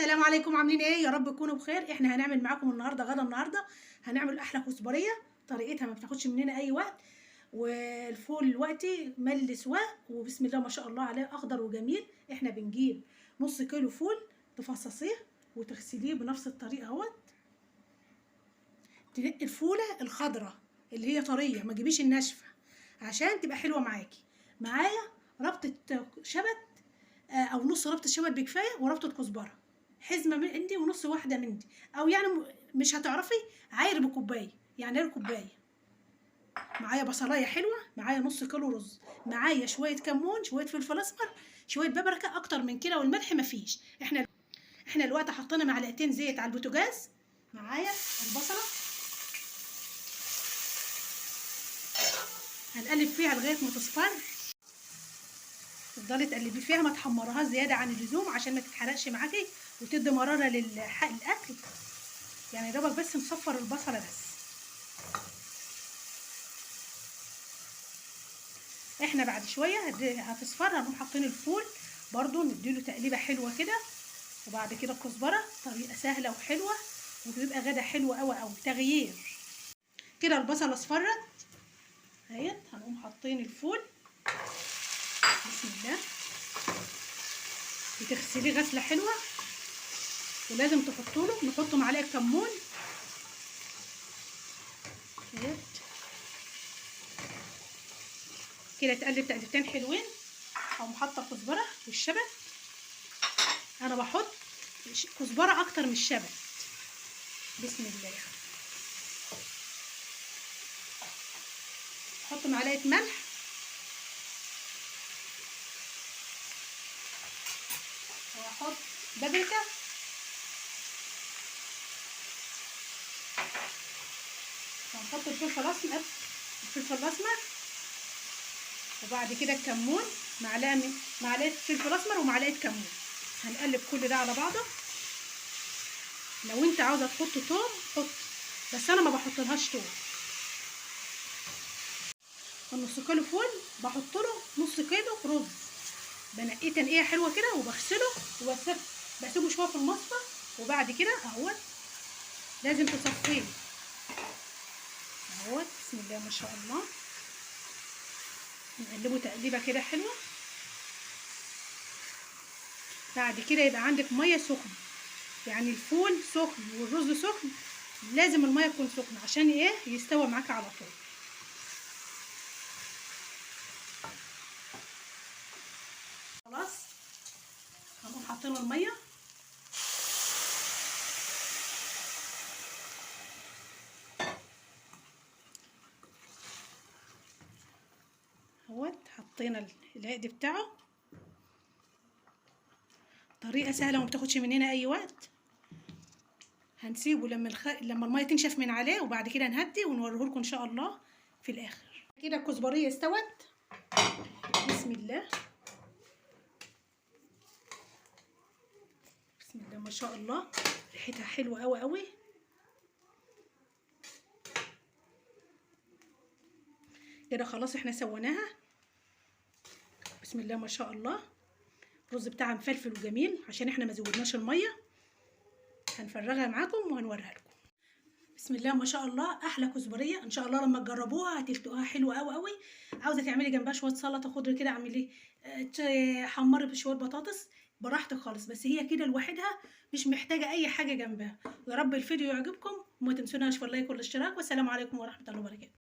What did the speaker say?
السلام عليكم، عاملين ايه؟ يا رب تكونوا بخير. احنا هنعمل معاكم النهارده غدا. النهارده هنعمل احلى كزبريه، طريقتها ما بتاخدش مننا اي وقت. والفول دلوقتي مل سواق، وبسم الله ما شاء الله عليه اخضر وجميل. احنا بنجيب نص كيلو فول، تفصصيه وتغسليه بنفس الطريقة اهوت. تنقي الفوله الخضراء اللي هي طرية، ما تجيبيش الناشفه عشان تبقى حلوة معاكي. معايا ربطه شبت او نص ربطه شبت بكفايه، وربطه كزبره، حزمه من عندي ونص واحدة من دي، او يعني مش هتعرفي، عاير بكوبايه، يعني غير كوباية. معايا بصلايه حلوة، معايا نص كيلو رز، معايا شوية كمون، شوية فلفل اسمر، شوية بابريكا، اكتر من كده والملح مفيش. احنا دلوقتي حطينا معلقتين زيت على البوتاجاز. معايا البصله هنقلب فيها لغاية ما تصفر، تفضلي تقلبي فيها، ما تحمرهاش زيادة عن اللزوم عشان ما تتحرقش معاكي وتدي مرارة للاكل. يعني دوبك بس نصفر البصله بس. احنا بعد شوية هتصفر، هنقوم حاطين الفول برضو، نديله تقليبه حلوة كده، وبعد كده الكزبره. طريقه سهلة وحلوه، وبيبقى غدا حلو قوي قوي، تغيير كده. البصله اصفرت اهيت، هنقوم حاطين الفول. بسم الله. بتغسليه غسله حلوة، ولازم تحطوا له، نحط معلقه كمون اهيت كده، تقلب تقلبتين حلوين. اقوم حاطه الكزبره والشبت. انا بحط كزبره اكتر من الشبت. بسم الله. احط معلقه ملح، واحط بابريكا، وهنحط الفلفل الاسمر، الفلفل الاسمر، وبعد كده الكمون، معلقه فلفل اسمر ومعلقة كمون. هنقلب كل ده على بعضه. لو انت عاوزه تحط توم حط، بس انا ما بحطلهاش توم. النص كيلو فول بحط له نص كيلو رز، بنقيه تنقية حلوة كده، وبغسله وبسيبه شوية في المصفى، وبعد كده اهوت لازم تصفية اهوت. بسم الله ما شاء الله. نقلبه تقليبه كده حلوة. بعد كده يبقى عندك مية سخنة، يعني الفول سخن والرز سخن، لازم المية تكون سخنة عشان ايه؟ يستوى معاك على طول. خلاص هنقوم حاطين المية. اهوت حطينا العقد بتاعه. طريقه سهلة وما بتاخدش مننا اي وقت. هنسيبه لما المية تنشف من عليه، وبعد كده نهدي ونوريه لكم ان شاء الله في الاخر. كده الكزبريه استوت. بسم الله. بسم الله ما شاء الله، ريحتها حلوة قوي قوي. كده خلاص احنا سويناها. بسم الله ما شاء الله، الرز بتاعها مفلفل وجميل عشان احنا ما زودناش المية. هنفرغها معاكم وهنوريها لكم. بسم الله ما شاء الله، احلى كزبريه. ان شاء الله لما تجربوها هتلتقوها حلوة قوي قوي. عاوزه تعملي جنبها شوية سلطة خضر كده، اعملي حمري بشوية بطاطس براحتك خالص، بس هي كده لوحدها مش محتاجه اي حاجة جنبها. يا رب الفيديو يعجبكم، وما تنسوناش في ال like والاشتراك، والسلام عليكم ورحمة الله وبركاته.